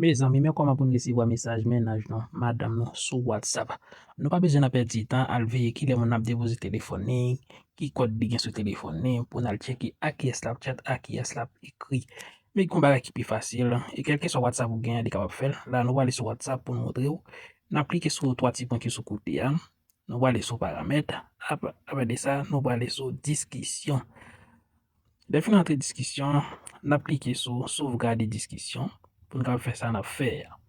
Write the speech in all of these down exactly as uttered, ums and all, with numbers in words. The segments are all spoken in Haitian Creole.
Mezanmi, men kòman pou n resevwa mesaj mennaj nou, madanm nou sou WhatsApp. Nou pa bezwen nan pèdi tan al veye kilè moun ap depoze telefòn li, ki kòd li gen sou telefòn li, pou n al tcheke a kiyès l ap chat, a kiyès l ap ekri. Men gon bagay ki pi fasil, e kèlkeswa WhatsApp ou gen an, li kapab fè l. La, nou prale sou WhatsApp pou n montre w. N ap klike sou twa ti pwen ki sou kote a. Nou prale sou paramèt. Ap-, apre de sa, nou prale sou diskisyon. Lè fin antre diskisyon, n ap klike sou sovgade diskisyon pou n kapab fè sa n ap fè a.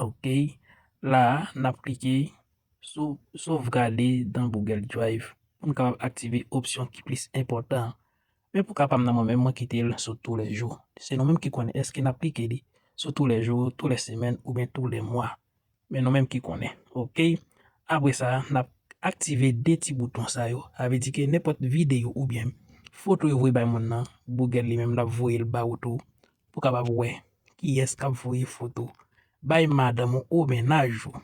Ok. La a, n ap klike sou sovgade dans Google Drive pou n kapab aktive opsyon ki plis enpòtan an. Men pou ka pa m nan mwen menm, mwen kite l sou toulèjou. Se nou menm ki konnen èske n ap klike li sou toulèjou, toulèsemèn oubyen toulèmwa. Men nou menm ki konnen. Ok. Apre sa, n ap aktive de ti bouton sa yo. Sa vle di ke nenpòt videyo oubyen foto yo voye bay moun nan, Google li menm l ap voye l ba ou tou pou kapab wè kiyès k ap voye foto bay madanm ou ou mennaj ou.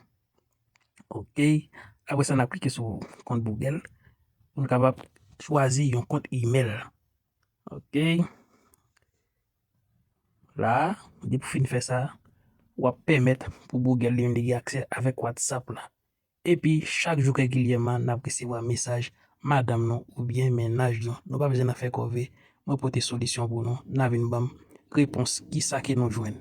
Ok. Apre sa, n ap klike sou kont Google pou n kapab chwazi yon kont email. Ok. La, depi w fin fè sa, w ap pèmèt pou Google li menm li gen aksè avèk WhatsApp la. Epi, chak jou regilyèman, n ap resevwa mesaj madanm nou oubyen mennaj nou. Nou pa bezwen nan fè kòve. Mwen pote solisyon pou nou. N a vin ban m repons kisa ke nou jwenn.